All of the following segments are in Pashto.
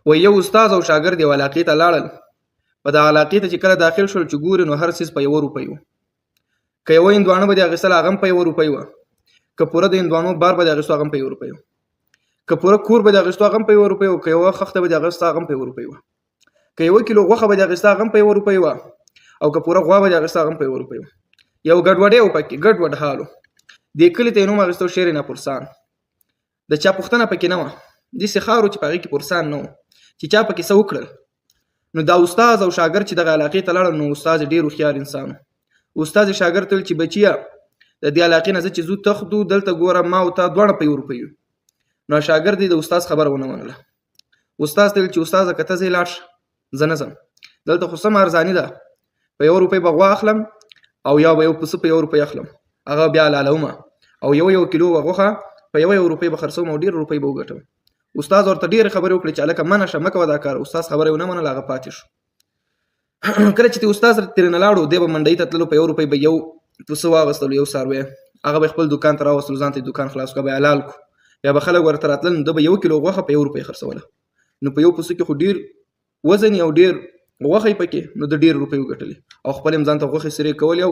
و یو استاد او شاګرد یو علاقې ته لاړل. په دغه علاقې ته چې کله داخل شول، چې ګوري نو هر څیز په یوه روپۍ و. که یوه هندوانه به دې اخیستله، هغه هم په یوه روپۍ وه. که پوره د هندوانو بار به دې اخیستو، هغه هم په یوه روپۍ وه. که پوره کور به دې اخیستو، هغه هم په یوه روپۍ وه. که یوه خښته به دې اخیسته، هغه هم په یوه روپۍ وه. که یوه کیلو غوښه به دې اخیسته، هغه هم په یوه روپۍ وه. او که پوره غوا به دې اخیسته، هغه هم په یوه روپۍ وه. یو ګډوډی و پکې، ګډوډ حال و. دې کلي ته یې نوم اخیستو شعر ناپرسان. د چا پوښتنه پکې نه وه، داسې ښار و چې په هغې کې پرسان نه و چې چا پکې څه وکړل. نو دا استاد او شاګرد چې دغه علاقې ته لاړل، نو استاد ډېر هوښیار انسان و. استاد یې شاګرد ته ویل چې بچیه، د دې علاقې نه زه چې ځو تښتو، دلته ګوره ما او تا دواړه په یو روپۍ یو. نو شاګرد یې د استاد خبره ونه منله. استاد ته ویل چې استاده، که ته ځې لاړ شه، زه نه ځم، دلته خو سمه ارزاني ده، په یوه روپۍ به غوا اخلم او یا به یو پسه په یوه روپۍ اخلم، هغه بیا حلالوم او یو یو کیلو به غوښه په یوه یوه روپۍ به خرڅوم او ډېرې روپۍ به وګټم. استاد ورته ډېرې خبرې وکړې چې هلکه منه شه، مه کوه دا کار. استاد خبره یې ونه منله، هغه پاتې شو. کله چې استاد ترېنه لاړو، دی به منډۍ ته تللو، په یوه روپۍ به یو پسه واغوستلو، یو څاروی، هغه به خپل دکان ته راوستلو، ځان ته یې دکان خلاص کړ، به یې حلال کړو. بیا به خلک ورته راتلل، نو ده به یو کیلو غوښه په یوه روپۍ خرڅوله. نو په یو پسه کې خو ډېر وزن او ډېر غوښه یې پکې، نو ده ډېرې روپۍ وګټلې او خپل یې هم ځان ته غوښې سرې کولې او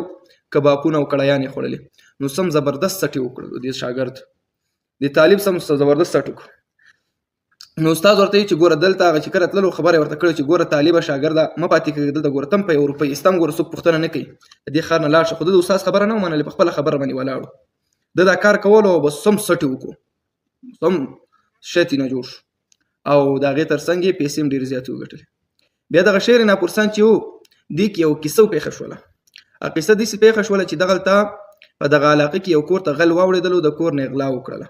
کبابونه او کړایان یې خوړلې. نو سم زبردست څټ یې وکړلو دې شاګرد، دې طالب سم زبردست څټ وکړو. نو استاد ورته ویل چې ګوره دلته هغه چې کله تللو خبره یې ورته کړې چې ګوره طالبه شاګرده، مه پاتې کېږه دلته، ګوره تم په یوه روپۍ استم، ګوره څوک پوښتنه نه کوي، د دې ښار نه لاړ شه. خو ده د استاد خبره نه ومنلې، په خپله خبره باندې ولاړو. ده دا کار کولو او بس سم څټ یې وکړو، سم شی ترې نه جوړ شو او د هغې تر څنګ یې پیسې هم ډېرې زیاتې وګټلې. بیا دغه شعر ناپرسان چې و، دې کې یو کیسه پېښه شوله. هغه کیسه داسې پېښه شوله چې دغلته په دغه علاقه کې یو کور ته غل واوړېدلو، د کور نه یې غلا وکړله.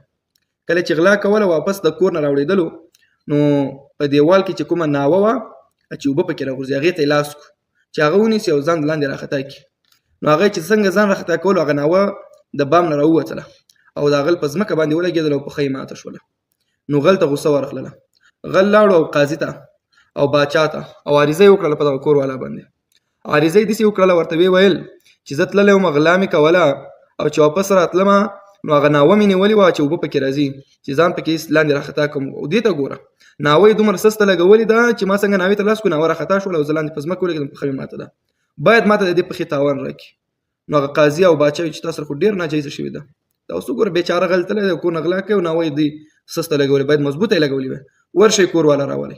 کله چې غلا کوله واپس د کور نه راوړېدلو، نو په دیوال کې چې کومه ناوه وه چې اوبه پکې راغورځي، هغې ته یې لاس کړو چې هغه ونیسي او ځان لاندې راخطا کړي. نو هغه چې څنګه ځان راخطا کولو، هغه ناوه د بام نه راووتله او د غل په ځمکه باندې ولګېدله او پښه یې ماته شوله. نو غل ته غوسه ورغلله، غل لاړو او قاضي ته او باچا ته او عریضه یې وکړله په دغه کور والا باندې. عریضه یې داسې وکړله، ورته ویې ویل چې زه تللی وم، غلا مې کوله او چې واپس راتلمه نو هغه ناوه مې نیولې وه چې اوبه پکې راځي چې ځان پکې لاندې راخطا کړم. او دې ته ګوره ناوه یې دومره سسته لګولې ده چې ما څنګه ناوې ته لاس کړو، ناوه راخطا شوله او زه لاندې په ځمکه ولګېدم، پښه مې ماته ده، باید ماته د دې پښې تاوان راکړي. نو هغه قاضي او باچا وی چې تاسو خو ډېر ناجایزه شوې ده، دا اوس وګوره بېچاره غل تللی دی، کور نه غلا کوي او ناوه یې دوی سسته لګولې، باید مضبوطه یې لګولې وای. ورشئ کور والا راولئ.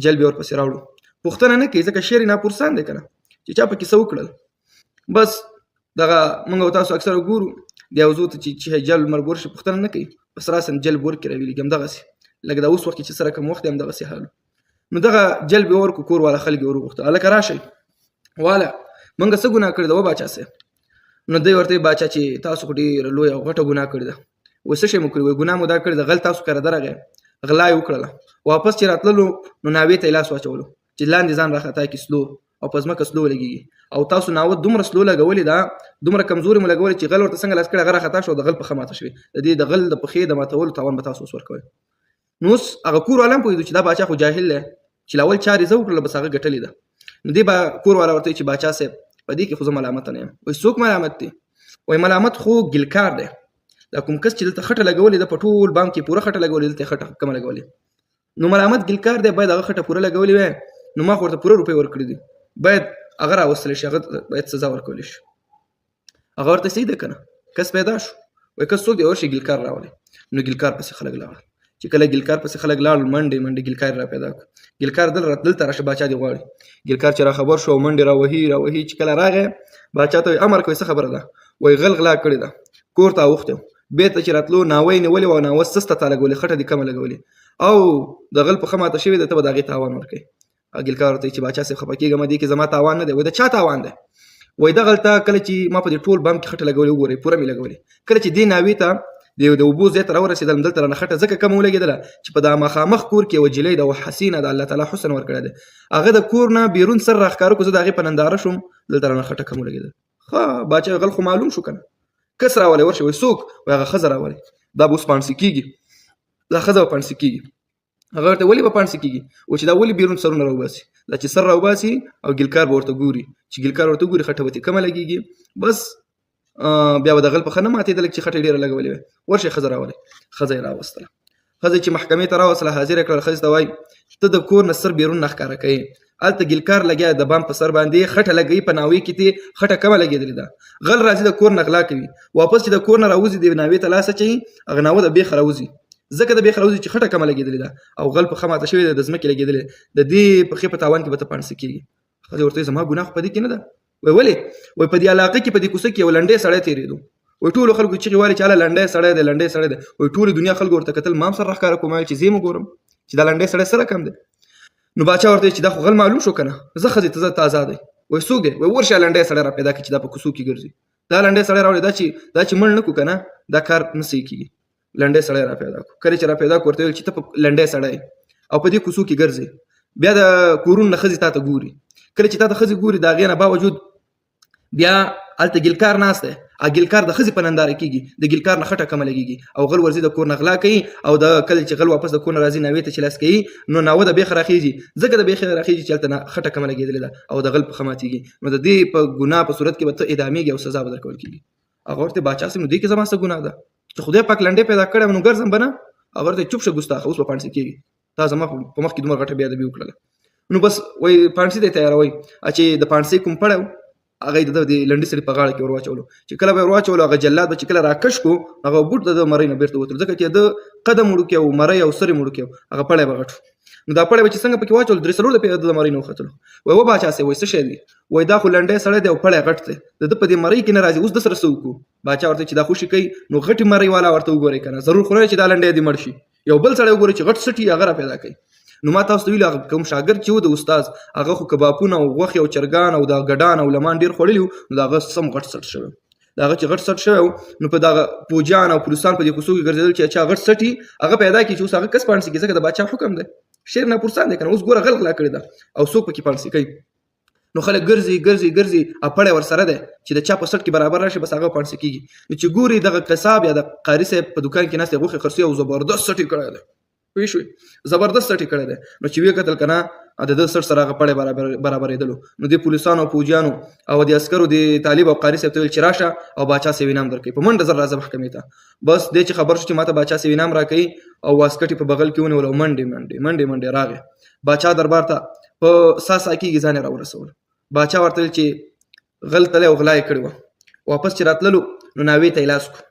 جلب یې ورپسې راوړو. پوښتنه نه کوي ځکه شعر یې ناپرسان دی که نه، چې چا پکې څه وکړل. بس دغه موږ او تاسو اکثره ګورو د یو ځو ته چې جلب مرګ ورشي پوښتنه نه کوي، بس راساً جلب ورکړي راویلېږي. همدغسې لکه دا اوس وخت کې چې سره کوم وخت دی همدغسې حال. نو دغه جلب یې ورکړو، کور والا خلک یې وروغوښتل، هلکه راشئ والا موږ څه ګناه کړې ده وه باچا صاحب. نو دوی ورته ویل، باچا چې تاسو خو ډېره لویه او غټه ګناه کړې ده. وایي څه شی مو کړې؟ وایي ګناه مو دا کړې ده، غل تاسو کره درغی، غلا یې وکړله، واپس چې راتللو نو ناوې ته یې لاس واچولو چې لاندې ځان راخطا کړي سلو او په ځمکه سلو لګېږي، او تاسو ناوه دومره سلو لګولې ده، دومره کمزورې مو لګولې چې غل ورته څنګه لاس کړی، هغه راخطا شو او د غل پښه ماته شوې. د دې د غل د پښې د ماتولو تاوان به تاسو اوس ورکوئ. نو اوس هغه کور والا هم پوهېدو چې دا باچا خو جاهل دی، چې له اول چا عریضه وکړله بس هغه ګټلې ده. نو دې به کور والا ورته وایي چې باچا صاحب په دې کې خو زه ملامت نه یم. وایي څوک ملامت دی؟ وایي ملامت خو ګلکار دی، دا کوم کس چې دلته خټه لګولې ده په ټول بام کې پوره خټه لګولې، دلته خټه کمه لګولې، نو ملامت ګلکار دی، باید هغه خټه پوره لګولې وای، نو ما خو ورته پوره روپۍ ورکړې دي، باید هغه راوستل شي، هغه باید سزا ورکول شي. هغه ورته صحیح ده که نه، کس پیدا شو. وایي کس څوک دی؟ ورشي ګلکار راولي. نو ګلکار پسې خلک لاړل، چې کله ګلکار پسې خلک لاړل منډې منډې ګلکار را پیدا کړ. ګلکار دلته راشه باچا دی غواړي. ګلکار چې را خبر شو منډې راوهي راوهي، چې کله راغی باچا ته وایي امر کوي څه خبره ده؟ وایي غل غلا کړې ده، کور ته اوښتی وم، بېرته چې راتلو ناوه یې نیولې وه، ناوه سسته تا لګولې، خټه دې کمه لګولې او د غل پښه ماته شوې ده، ته به د هغې تاوان ورکوې. ګلکار ورته وایي چې باچا صاحب خفه کېږه مه، دې کې زما تاوان نه دی. وایي د چا تاوان دی؟ وایي دغلته کله چې ما په دې ټول بام کې خټه لګولې، وګورئ پوره مې لګولې، کله چې دې ناوې ته د اوبو ځای ته راورسېدلم، دلته رانه خټه ځکه کمه ولګېدله چې په دا مخامخ کور کې یوه جلۍ ده، حسینه ده، الله تعالی حسن ورکړی دی، هغه د کور نه بیرون سر راښکاره کړو، زه د هغې په ننداره شوم، دلته رانه خټه کمه ولګېدله. ښه باچا غل خو معلوم شو که نه، کس راولې ورشي. وایي څوک؟ وایي هغه ښځه راولې، دا به اوس پاڼسي کېږي، دا ښځه به پاڼسي کېږي. هغه ورته ولې به پاڼسي کېږي؟ و چې دا ولې بیرون سرونه راوباسي، دا چې سر راوباسي او ګلکار به ورته ګوري، چې ګلکار ورته ګوري خټه به ترې کمه لګېږي، بس بیا به د غل پښه نه ماتېدله چې خټه یې ډېره لګولې وای. ورشئ ښځه راولئ. ښځه یې راوستله، ښځه چې محکمې ته راوستله حاضره کړله، ښځې ته وایي ته د کور نه سر بیرون نه ښکاره کوې. هلته ګیلکار لګیا د بام په سر باندې خټه لګوي، په ناوې کې تې خټه کمه لګېدلې ده. غل راځي د کور نه غلا کوي، واپس چې د کور نه راوځي د ناوې ته لاس اچوي، هغه ناوه د بېخه راوځي، ځکه د بېخه راوځي چې خټه کمه لګېدلې ده او غل پښه ماته شوې ده، د ځمکې لګېدلې، د دې پښې په تاوان کې به ته پاڼسي کېږي. ښځې ورته وایي زما ګناه خو په دې کې نه ده. وایي ولې؟ وایي په دې علاقه کې په دې کوڅه کې یو لنډی سړی تېرېدو، وایي ټولو خلکو چیغې والې چې هله لنډی سړی دی، لنډی سړی دی. وایي ټولې دنیا خلکو ورته کتل، ما هم سر راښکاره کوم، ویل چې زه یې وګورم چې دا لنډی سړی څه رقم دی. نو باچا ورته چې دا خو غل معلوم شو که نه، زه ښځې ته ځه، ته ازاد یې. وایي څوک دی؟ وایي ورشه لنډی سړی را پیدا کړي چې دا په کوڅو کې ګرځي. دا لنډی سړی راوړی، دا چې مړ نه کړو که نه دا کار نه صحیح کېږي. لنډی سړی را پیدا کړو، کله چې را پیدا کړو ورته ویل چې ته په لنډی سړی او په دې کوڅو کې ګرځې، بیا د کورونو نه ښځې تا ته ګوري، کله چې تا ته ښځې ګوري د هغې نه باوجود بیا هلته ګیلکار ناست دی، هغه ګیلکار د ښځې په ننداره کېږي، د ګیلکار نه خټه کمه لګېږي او غل ورځي د کور نه غلا کوي. او د کله چې غل واپس د کور نه راځي ناوې ته چې لاس کوي نو ناوه د بېخه راخېږي، ځکه د بېخه راخېږي چې هلته خټه کمه لګېدلې ده او د غل پښه ماتېږي. نو د دې په ګناه په صورت کې به ته اعدامېږي او سزا به درکول کېږي. هغه ورته باچا صاحب نو دې کې زما څه ګناه ده چې خدای پاک لنډی پیدا کړی نو ګرځم به نه. هغه ورته چوپ شه ګستاخه، اوس به پاڼسي کېږي، تا زما په مخ کې دومره غټه بې ادبي وکړله. نو بس وایي پاڼسي ته یې تیاروئ، چې د پاڼسۍ کوم پړی و هغه یې د ده د لنډي سړي په غاړه کې ور واچولو. چې کله به یې ور واچولو هغه جلاد به چې کله راکش کړو هغه بوټ د ده مرۍ نه بېرته وتلو، ځکه چې د قدم وړوکی و، مرۍ او سر یې وړوکی و، هغه پړی به غټ و. نو دا پړی به چې څنګه پکې واچول درې څلور دفعې د ده مرۍ نه وختلو. وایي وه باچا صاحب، وایي څه شی دی؟ وایي دا خو لنډی سړی دی او پړی غټ دی، د ده په دې مرۍ کې نه راځي، اوس ده سره څه وکړو؟ باچا ورته چې دا خوشې کوي نو غټې مرۍ والا ورته وګورئ که نه، ضرور خو نه چې دا لنډی دې مړ شي، یو بل سړی وګورئ چې غټ سټي هغه را پیدا کوي. نو ما تاسو ته ویل هغه کوم شاګرد چې و د استاد هغه خو کبابونه او غوښې او چرګان او دا ګډان او لمان ډېر خوړلي وو، نو د هغه سم غټ سټ شوی و. د هغه چې غټ سټ شوی و نو په دغه پوجان او پولیسان په دې کوڅو کې ګرځېدل چې چا غټ سټي هغه پیدا کړي چې اوس هغه کس پاڼسي کړي، ځکه د باچا حکم دی، شعر ناپرسان دی که نه، اوس ګوره غل غلا کړې ده او څوک پکې پاڼسي کوي. نو خلک ګرځي ګرځي ګرځي او پړی ورسره دی چې د چا په سټ کې برابر راشي بس هغه پاڼسي کېږي. نو چې ګوري دغه قصاب یا د قاري صاحب په دوکان کې ناست دی، غوښې خرڅوي او زبردست سټ یې کړی دی، پوه شوې، زبردست سټ یې کړی دی. نو چې ویې کتل که نه د ده سټ سره هغه پړی برابرېدلو. نو دې پولیسانو او پوجیانو او د عسکرو د طالب او قاري صاحب ته ویل چې راشه او باچا صاحب انعام درکوي، په منډه زر راځه محکمې ته. بس دی چې خبر شو چې ماته باچا صاحب انعام راکوي او واسکټ یې په بغل کې ونیول او منډې منډې منډې منډې راغی باچا دربار ته، په سا سا کېږي ځان یې راورسول. باچا ورته ویل چې غل تللی او غلا یې کړې وه. واپس چې راتللو نو ناوې ته یې لاس کړو،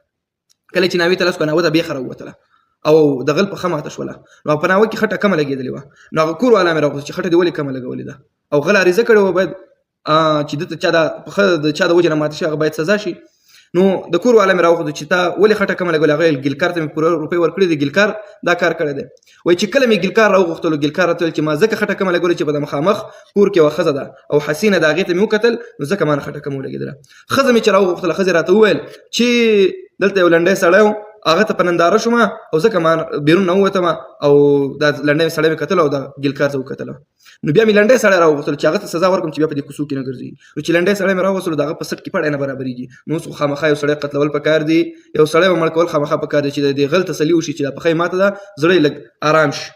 کله چې ناوې ته لاس کړو ناوه د بېخه راووتله او د غل پښه ماته شوله. نو په ناوه کې خټه کمه لګېدلې وه، نو هغه کور والا مې راغوښت چې خټه دې ولې کمه لګولې ده او غل عریضه کړې وه، باید چې ده ته چا دا پښه د چا د وجې نه ماته شي هغه باید سزا شي. نو د کور والا مې راوغوښت چې تا ولې خټه کمه لګولې؟ هغه ویل ګیلکار ته مې پوره روپۍ ورکړې دي، ګیلکار دا کار کړی دی. وایي چې کله مې ګیلکار راوغوښتلو ګیلکار راته ویل چې ما ځکه خټه کمه لګولې چې په د مخامخ کور کې یوه ښځه ده او حسینه ده، هغې ته مې وکتل نو ځکه ما نه خټه کمه ولګېدله. ښځه مې چې راوغوښتله ښځې راته وویل چې دلته یو لنډی سړی و هغه ته په ننداره شوم او ځکه ما بیرون نه ووتم او دا لنډی سړی مې کتل او دا ګیلکار ته وکتله. نو بیا مې لنډی سړی راوغوښتل چې هغه ته سزا ورکړم چې بیا په دې کوڅو کې نه ګرځي. نو چې لنډی سړی مې راوغوښتلو د هغه په سټ کې پړی نه برابرېږي، نو اوس خو خامخا یو سړی قتلول پکار دی، یو سړی به مړ کول خامخا پکار دی چې د دې غل تسلي وشي چې دا پښه یې ماته ده، زړه یې لږ ارام شي.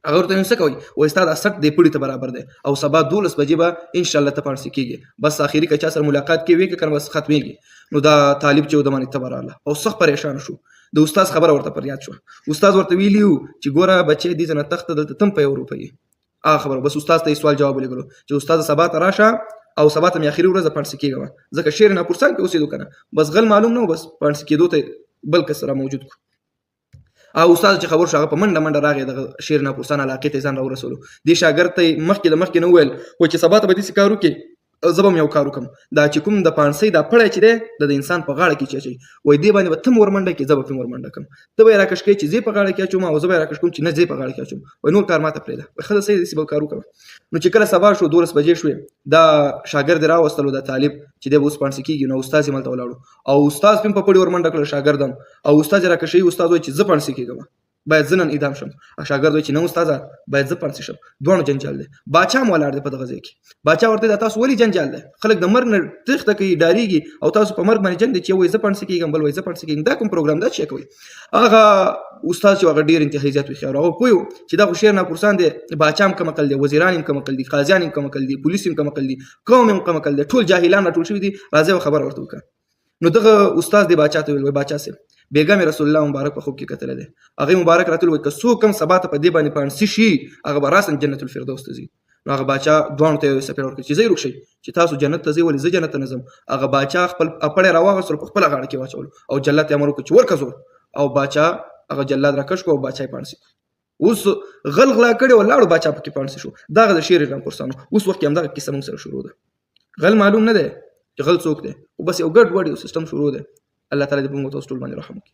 هغه ورته ویل څه کوئ؟ وایي ستا دا سټ دې پړي ته برابر دی او سبا 12 بجې به انشاءالله ته پاڼسي کېږي، بس اخري که چا سره ملاقات کې وي که کنه بس ختمېږي. نو دا طالب چې و د باندې تبه راغله او سخت پریشان شو. د استاد خبره ورته پر یاد شوه، استاد ورته ویلي وو چې ګوره بچی دې ځنه تخته دلته تم په یو روپۍ. هغه خبره بس استاد ته یې سوال جواب ولېږلو چې استاد سبا ته راشه او سبا ته مې اخري ورځ پاڼسي کېږم، ځکه شعر ناپرسان کې اوسېدو که نه بس غل معلوم نه و، بس پاڼسي کېدو ته بل کس را موجود کو. او استاد چې خبر شو هغه په منډه منډه راغی دغه شعر ناپرسان علاقې ته ځان راورسولو. دې شاګرد ته یې مخکې د مخکې نه وویل و چې سبا ته به داسې کار وکړې زه به هم یو کار وکړم، دا چې کوم د پاڼسۍ دا پړی چې دی د انسان په غاړه کې چې اچوي، وایي دې باندې به ته هم ورمنډه کړې زه به پرې ورمنډه کړم، ته به یې راکش کړې چې زه په غاړه کې اچوم او زه به یې راکش کوم چې نه زه په غاړه کې اچوم، وایي نور کار ماته پرېږده. وایي ښه ده صحیح داسې به کار وکړم. نو چې کله سبا شو 12 بجې شوې دا شاګرد یې راوستلو دا طالب چې دی به اوس پاڼسي کېږي. نو استاد یې ملته ولاړو او استاد پرې په پړي ورمنډه کړله شاګرد هم، او استاد یې راکشوي، استاد وایي چې زه پاڼسي کېږم باید زه نن اعدام شم، شاګرد وایي چې نه استاده باید زه پاڼسي شم. دواړو جنجال دی، باچا هم ولاړ دی په دغه ځای کې. باچا ورته دا تاسو ولې جنجال دی، خلک د مرګ نه تېښته کوي ډارېږي او تاسو په مرګ باندې جنګ دی چې یو وایي زه پاڼسي کېږم بل وایي زه پاڼسي کېږم، دا کوم پروګرام دا چې کوي؟ هغه استاد چې هغه ډېر انتهایي زیات هوښیار هغه پوه و چې دا خو شعر ناپرسان دی، باچا هم کم عقل دی، وزیران هم کم عقل دي، قاضیان هم کم عقل دي، پولیس هم کم عقل دي، قوم هم کم عقل دی، ټول جاهلان راټول شوي دي، راځئ یوه خبره ورته وکړه. نو دغه استاد دی باچا ته ویل، وایي باچا صاحب بیګا مې رسول الله مبارک په خوب کې کتلی دی. هغې مبارک راته وویل، که څوک هم سبا ته په دې باندې پاڼسي شي، هغه به راساً جنت الفردوس ته ځي. نو هغه باچا دواړو ته یو څپېړه ورکړه چې ځئ ورک شئ، چې تاسو جنت ته ځئ، ولې زه جنت ته نه ځم؟ هغه باچا خپل اپړی راواغستلو، په خپله غاړه کې واچولو او جلاد ته یې امر وکړ چې ورکه زور. او باچا هغه جلاد راکش کړو او باچا یې پاڼسي کړو. اوس غل غلا کړې وه، لاړو باچا پکې پاڼسي شو. دغه د شعر رامپورسانو اوس وخت کې همدغه کیسه موږ سره شروع ده. غل معلوم نه دی چې غل څوک دی، خو بس یو ګډ وډ یو سیستم شروع دی. الله تعالی دې په موږ تاسو ټول باندې رحم وکړي.